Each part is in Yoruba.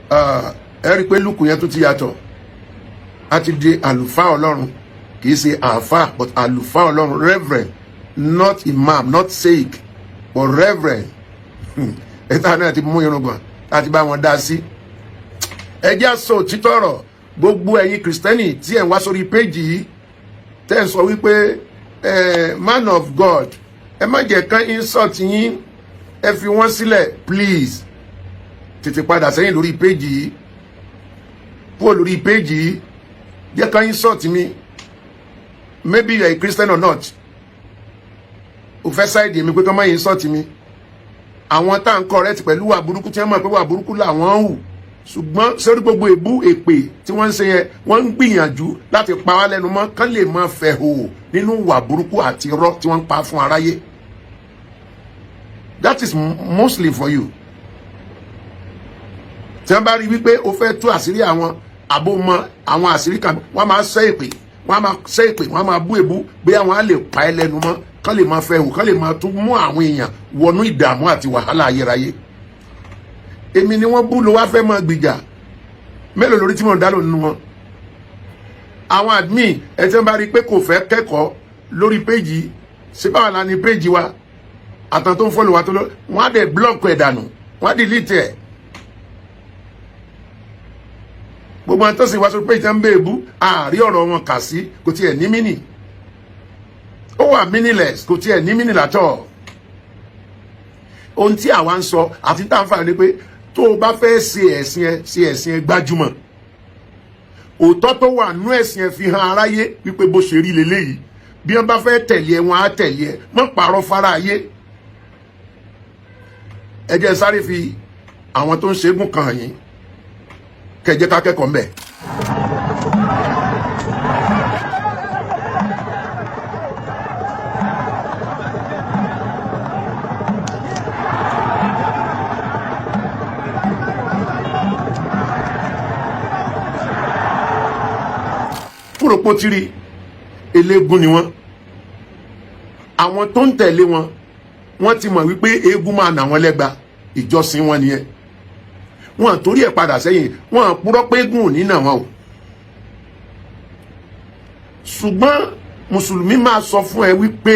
Ẹ rí i pé lùkù yẹn tún ti yàtọ̀. A ti di àlùfáà Ọlọ́run, kì í ṣe àáfàá, but àlùfáà Ọlọ́run, reverend, not imam, not sheikh, but reverend. Ẹ̀ta náà ti mú irùngbọ̀n láti bá wọn dá sí. Ẹ jẹ́ sọ òtítọ́ ọ̀rọ̀. Gbogbo ẹ̀yin Kìrìsìtẹ́nì tí ẹ̀ ń wá sórí péjì yìí, tẹ́ ẹ̀ sọ wípé man of God, ẹ má jẹ́ kán insult yín, ẹ fi wọ́n sílẹ̀, please tètè padà sẹ́yìn lórí péjì yìí, kúrò lórí péjì yìí. Jẹ́ kán insult mi. Maybe you are a Christian or not, o fẹ́ side mi pé kán má insult mi. Àwọn tá à ń correct pẹ̀lú wà burúkú tí wọ́n mọ̀ pé wà burúkú làwọn ń hù, ṣùgbọ́n sórí gbogbo èbú èpè tí wọ́n ń ṣe yẹn, wọ́n ń gbìyànjú láti pa wá lẹ́nu mọ́, kán lè máa fẹ̀ hò nínú wà burúkú àti irọ́ tí wọ́n ń pa fún aráyé. That is mostly for you. Tí wọ́n bá rí wípé o fẹ́ tú àṣírí àwọn àbò mọ àwọn àṣírí kan, wọ́n máa ṣẹ́ èpè, wọ́n máa ṣẹ́ èpè, wọ́n máa bú èbú, bóyá wọ́n á lè pa ẹ́ lẹ́nu mọ́, kán lè máa fẹ́ hù, kán lè máa tún mú àwọn èèyàn wọnú ìdààmú àti wàhálà ayérayé. Èmi ni wọ́n bú ló wá fẹ́ máa gbìjà. Mélòó lórí tí mò ń dá lò nínú wọn? Àwọn admin ẹ tí wọ́n bá rí i pé kò fẹ́ kẹ́kọ̀ọ́ lórí péjì, ṣé báwa la ní péjì wa àtàn tó ń follow wa tó lọ, wọ́n á dẹ̀ block ẹ̀ dànù, wọ́n á delete ẹ̀. Gbogbo àwọn tó sì wá sórí péjì tó ń bẹ èbú, àárí ọ̀rọ̀ wọn kà sí, kò tiẹ̀ ní meaning. Ó wà meaningless, kò tiẹ̀ ní meaning látọ̀. Ohun tí àwa ń sọ àti tá à ń fà ní pé tó o bá fẹ́ ṣe ẹ̀sìn ẹ, ṣe ẹ̀sìn ẹ gbájúmọ̀. Òótọ́ tó wà nú ẹ̀sìn ẹ fi hàn aráyé wípé bó ṣe rí leléyìí. Bí wọ́n bá fẹ́ tẹ̀lé ẹ, wọ́n á tẹ̀lé ẹ. Mọ́ pààrọ̀ fara ayé. Ẹ jẹ́ sáré fi àwọn tó ń ṣẹ́gun kan yín kẹjẹ ká kẹ́kọ̀ọ́ mbẹ̀. Kúròpótìrì eléégún ni wọ́n. Àwọn tó ń tẹ̀lé wọn, wọ́n ti mọ̀ wípé eégún máa nà wọ́n lẹ́gba. Ìjọsìn wọn nìyẹn. Wọn torí ẹ̀ padà sẹ́yìn. Wọn purọ́ pé eégún ò ní nà wọn o. Ṣùgbọ́n mùsùlùmí máa sọ fún ẹ wípé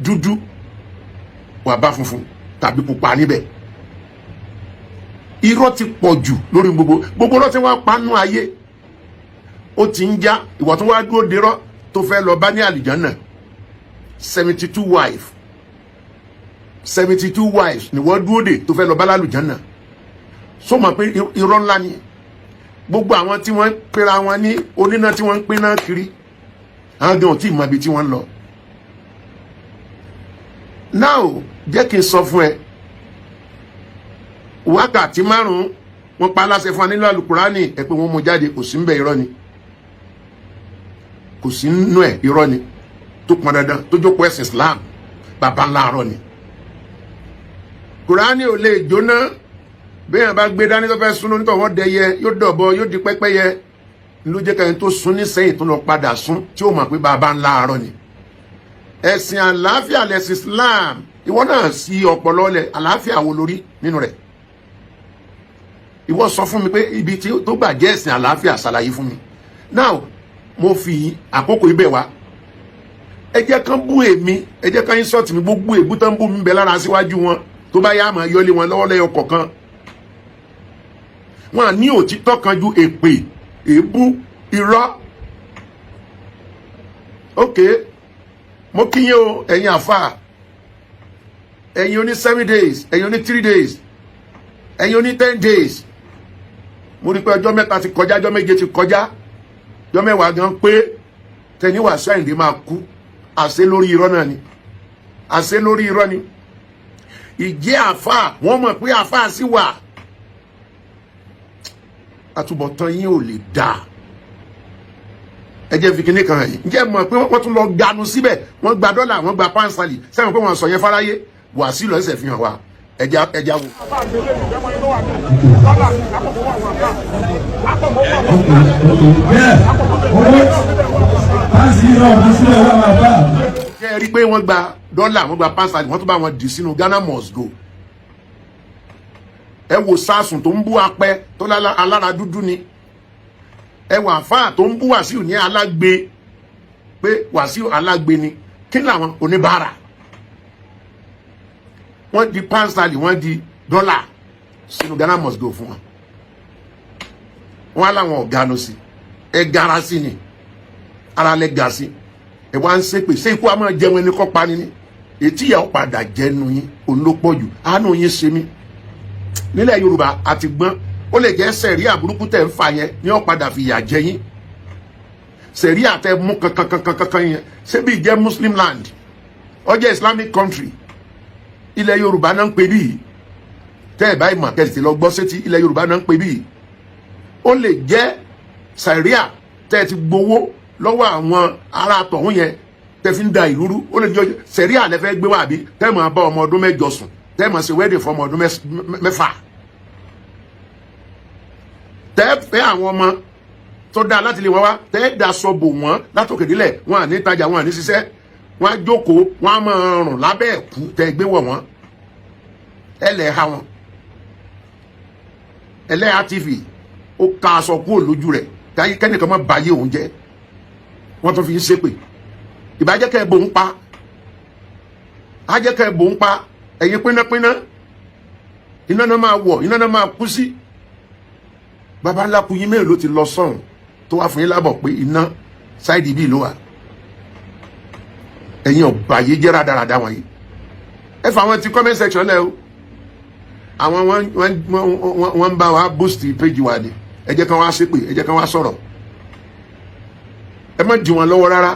dúdú wà bá funfun tàbí pupa níbẹ̀. Irọ́ ti pọ̀ jù lórí gbogbo gbogbo irọ́ tí wọ́n pa nú ayé, ó ti ń já. Ìwọ tó wá dúró derọ́ tó fẹ́ lọ bá ní àlìjánà, 72 wife, 72 wives ni wọ́n dúró dè tó fẹ́ lọ bá lálùjánà. So mọ̀ pé irọ́ ńlá ni gbogbo àwọn tí wọ́n pera wọn ní oníná tí wọ́n ń pinná kiri. Àwọn gan ò tí ì mọ ibi tí wọ́n ń lọ. Now, jẹ́ kí n sọ fún ẹ, wákàtí 5 wọ́n pa aláṣẹ fún wa nínú àlùkùránì ẹ pé wọ́n mú jáde, kò sí ń bẹ. Irọ́ ni, kò sí nínú ẹ̀. Irọ́ ni tó pọn dandan tó jókòó ẹ̀sìn Islam. Bàbá ńlá arọ ni. Kùránì ò lè jóná. Bẹ́ẹ̀ bá gbé dání tó fẹ́ sún lónítọ̀, wọ́n dẹyẹ, yóò dọ̀bọ, yóò di pẹ́pẹ́yẹ. Ló jẹ́ kẹ́ni tó sún ní sẹ́yìn tó lọ padà sún tí ó mọ̀ pé bàbá ńlá arọ ni. Ẹ̀sìn àlàáfíà lẹ̀sìn Islam. Ìwọ náà sí ọpọlọ lẹ. Àlàáfíà wo lórí nínú rẹ̀? Ìwọ sọ fún mi pé ibi tí tó gbà jẹ́ ẹ̀sìn àlàáfíà, ṣàlàyé fún mi. Now, mo fi àkókò ibẹ̀ wá. Ẹ jẹ́ kán bú èmi, ẹ jẹ́ kán insult mi. Gbogbo èbú tán bú mi bẹ lára síwájú wọn, tó bá yá, máa yọlé wọn lọ́wọ́ lẹ́yọ kọ̀ọ̀kan. Wọn ní òtítọ́ kan ju èpè, èébú, irọ́. Ok, mo kí yín o, ẹ̀yin àfà, ẹ̀yin oní 7 days, ẹ̀yin oní 3 days, ẹ̀yin oní 10 days. Mo rí pé ọjọ́ 3 ti kọjá, ọjọ́ 7 ti kọjá, ọjọ́ 10 gan pé tẹni Wàsíù Àyìndé máa kú. Àṣẹ lórí irọ́ náà ni, àṣẹ lórí irọ́ ni. Ìjẹ́ àfà, wọ́n mọ̀ pé àfà sì wà. Àtúbọ̀tán yín ò lè dáa. Ẹ jẹ́ fi kinní kan hàn yín. Ǹjẹ́ mọ̀ pé wọ́n tún lọ ganu síbẹ̀? Wọ́n gba dọ́là, wọ́n gba pánsálì sẹ́wọ̀n pé wọ́n sọ yẹn fáráyé. Wàsíù lọ́sẹ̀ fi hàn wá. Ẹja ẹja wò. Ṣé ẹ rí i pé wọ́n gba dọ́là, wọ́n gba pánsálì, wọ́n tún bá wọn dì sínú Ghana must go? Ẹ wo sásùn tó ń bú apẹ tó alára dúdú ni. Ẹ wò àfáà tó ń bú Wàsíù ní alágbe, pé Wàsíù alágbe ni. Kí làwọn oníbàárà wọ́n di pound sterling, wọ́n di dọ́là sínú Ghana must go fún wọn. Wọ́n á láwọn ọ̀gá lọ sí ẹ gara sí ni, ara lẹ ga sí. Ẹ wá ń ṣépè, ṣé ikú a máa jẹun ẹni kọ́ pani ni? Etí ìyà ó padà jẹnu yín, òun ló pọ̀ jù. Àánú yín ṣe mí. Nílẹ̀ Yorùbá àti gbọ́n, ó lè jẹ́ sẹ̀ríà burúkú tẹ̀ ń fà yẹn ní ó padà fi ìyà jẹ yín. Sẹ̀ríà tẹ mú kankankankankan yẹn, ṣébi jẹ́ Muslim land, ó jẹ́ Islamic country. Ilẹ̀ Yorùbá náà ń pè bíi tẹ́ ẹ̀ báyìí mọ̀ kẹ́sì lọ gbọ́ sétí. Ilẹ̀ Yorùbá náà ń pè bíi. Ó lè jẹ́ sẹ̀ríà tẹ́ ẹ ti gbowó lọ́wọ́ àwọn ará tọ̀hún yẹn tẹ́ fi ń da ìlú rú. Ó lè jọ sẹ̀ríà lẹ́fẹ́ gbé wá, àbí tẹ́ máa bá ọmọ ọdún 8 sùn, tẹ́ máa ṣe wedding fún ọmọ ọdún 6, tẹ́ fẹ́ àwọn ọmọ tó dáa láti lè wọ́n wá, tẹ́ daṣọ bò wọ́n látòkè délẹ̀. Wọn à ní tajà, wọn à ní ṣiṣẹ́, wọn á jókòó, wọn á máa rùn lábẹ́ ẹ̀kú tẹ́ gbé wọ̀ wọ́n. Ẹlẹ́ha wọn, Ẹlẹ́ha TV, ó ka aṣọ kúrò lójú rẹ̀ káyé kẹ́nìkan má bàyé òun jẹ́. Wọ́n tún fi ń ṣépè. Ìbàjẹ́ kẹ́ ẹ bò ń pa, á jẹ́ kẹ́ ẹ bò ń pa. Ẹ̀yin pínápíná, iná náà máa wọ̀, iná náà máa kú sí. Baba ńlá kú yín mélòó ló ti lọ sọ́run tó wá fún yín lábọ̀ pé iná side bíi ló wà? Ẹ̀yin ọ̀bàyé jẹ́ rádaràda wọ̀nyí. Ẹ fà àwọn ti comment section lẹ́ o. Àwọn wọ́n ń bá wa boost page wa ni. Ẹ jẹ́ kán wá ṣépè, ẹ jẹ́ kán wá sọ̀rọ̀. Ẹ má dì wọ́n lọ́wọ́ rárá.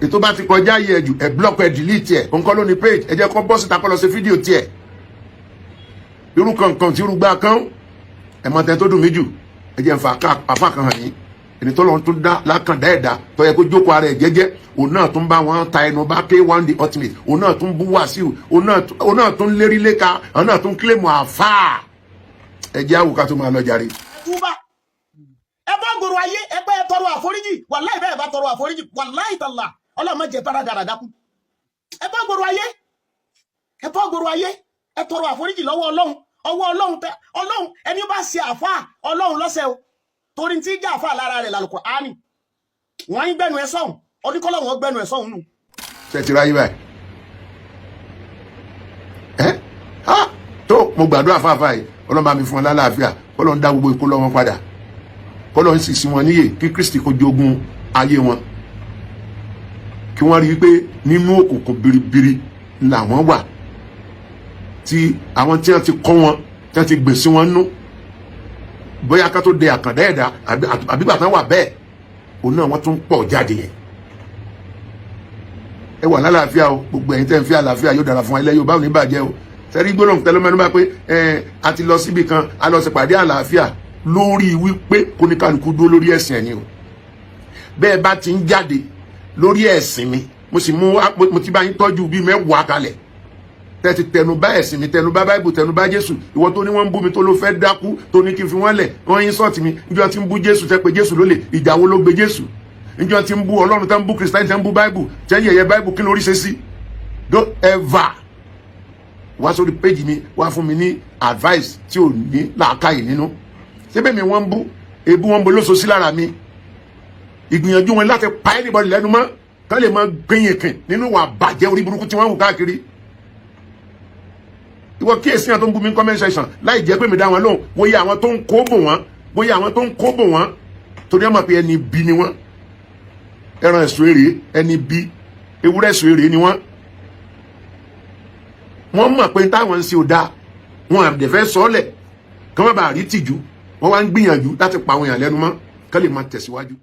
Ètò bá ti kọjá yẹ jù, ẹ block, ẹ delete ẹ. Nǹkan ló ní page. Ẹ jẹ́ kó bọ́ síta, kó lọ ṣe fídíò tiẹ̀, irú kankan tí irú gbá kan. Ẹ mọ tẹ tó dùn mí jù, ẹ jẹ́ nfa àfa kan hàn yín. Ẹni tó lọ́n tún dá lákàndá ẹ̀dá tó yẹ kó jókòó ara ẹ̀ jẹ́jẹ́, òun náà tún bá wọn ta ẹnu bá K1 the Ultimate, òun náà tún bú Wàsíù, òun náà tún lérí léka, òun náà tún kílèmù àfáà. Ẹ jẹ́ àwòká tó máa lọ jàre. Túbà, ẹ bọ́ gbòòrò ayé, ẹ pé ẹ tọrọ àforíjì. Wàláì, bẹ́ẹ̀ bá tọrọ àforíjì, wàláì tàlà, Ọlọ́run má jẹ́ bára dáradára kú. Ẹ bọ́ gbòòrò ayé, ẹ bọ́ gbòòrò ayé, ẹ tọrọ àforíjì lọ́wọ́ Ọlọ́run. Ọwọ́ Ọlọ́run tẹ Ọlọ́run. Ẹni bá ṣe àfáà, Ọlọ́run lọ́sẹ̀ o, torí tí jẹ́ àfáà lára rẹ̀ lálùkò áni wọ́n ń gbẹnu ẹ sọ̀hún oníkọ́lọ́hún ó gbẹnu ẹ sọ̀hún nù. Ṣe ti ráyé báyìí? Ẹ ha tó, mo gbàdúrà fáfáà yìí, Ọlọ́run bá mi fún wọn lálàáfíà, Ọlọ́run dá gbogbo ikú lọ́wọ́ padà, kọ́lọ́run sì sí wọn níyè, kí Kristi kó jogún ayé wọn, kí wọ́n rí i pé nínú òkùnkùn biribiri làwọn wà, tí àwọn tí wọ́n ti kọ́ wọn, tí wọ́n ti gbìn sí wọn nú, bóyá ká tó de àkàndá ẹ̀dá àbígbà tán wà bẹ́ẹ̀, òun náà wọ́n tún pọ̀ jáde yẹn. Ẹ wà lálàáfíà o. Gbogbo ẹ̀yin tẹ́ ń fi àlàáfíà, yóò dára fún ilẹ̀ Yorùbá, ò ní bàjẹ́ o. Sẹ́rí gbólóhùn tẹ́lẹ̀ mẹ́nu bá pé ẹ a ti lọ síbi kan, a lọ ṣèpàdé àlàáfíà lórí wípé kóníkálukú dúró lórí ẹ̀sìn ẹ̀yìn o. Bẹ́ẹ̀ bá ti ń jáde lórí ẹ̀sìn mi, mo sì mú, mo ti bá yín tọ́jú bíi 10 kalẹ̀ tẹ́tí tẹnu bá ẹ̀sìn mi, tẹnu bá Báíbù, tẹnu bá Jésù. Ìwọ tó ní wọ́n ń bú mi, tó ló fẹ́ dákú, tó ní kí n fi wọ́n lẹ̀, wọ́n yín sọ́ọ̀tì mi. Níjọ́ tí ń bú Jésù, tẹ́ pé Jésù ló lè, ìjà wo ló gbé Jésù? Níjọ́ tí ń bú Ọlọ́run, tẹ́ ń bú Kristẹni, tẹ́ ń bú Báíbù, tẹ́ ń yẹ̀yẹ́ Báíbù, kí lórí ṣe sí? Don't ever wá sórí péjì mi wá fún mi ní advice tí ò ní làákàyè nínú. Síbẹ̀ mi wọ́n ń bú, ebú wọn ń bo lóṣooṣí sí lára mi. Ìgbìyànjú wọn láti pa anybody lẹ́nu mọ́, kán lè máa gbìyànkìn nínú ìwà bàjẹ́ orí burúkú tí wọ́n ń hù káàkiri. Ìwọ kíyèsí àwọn tó ń bú mi ní comment section láì jẹ́ pé mi dá wọn lóhùn. Bóyá àwọn tó ń kó bò wọ́n, bóyá àwọn tó ń kó bò wọ́n, torí wọ́n mọ̀ pé ẹni bí ni wọ́n. Ẹran ẹ̀sùn èrè, ẹni bí ewúrẹ́ ẹ̀sùn èrè ni wọ́n. Wọ́n mọ̀ pé táwọn ń ṣe ò dáa, wọn àdẹ̀fẹ́ sọ́ọ̀lẹ̀ kí wọ́n bá rí tìjú. Wọ́n wá ń gbìyànjú láti pa àwọn èèyàn lẹ́nu mọ́ kán lè máa tẹ̀síwájú.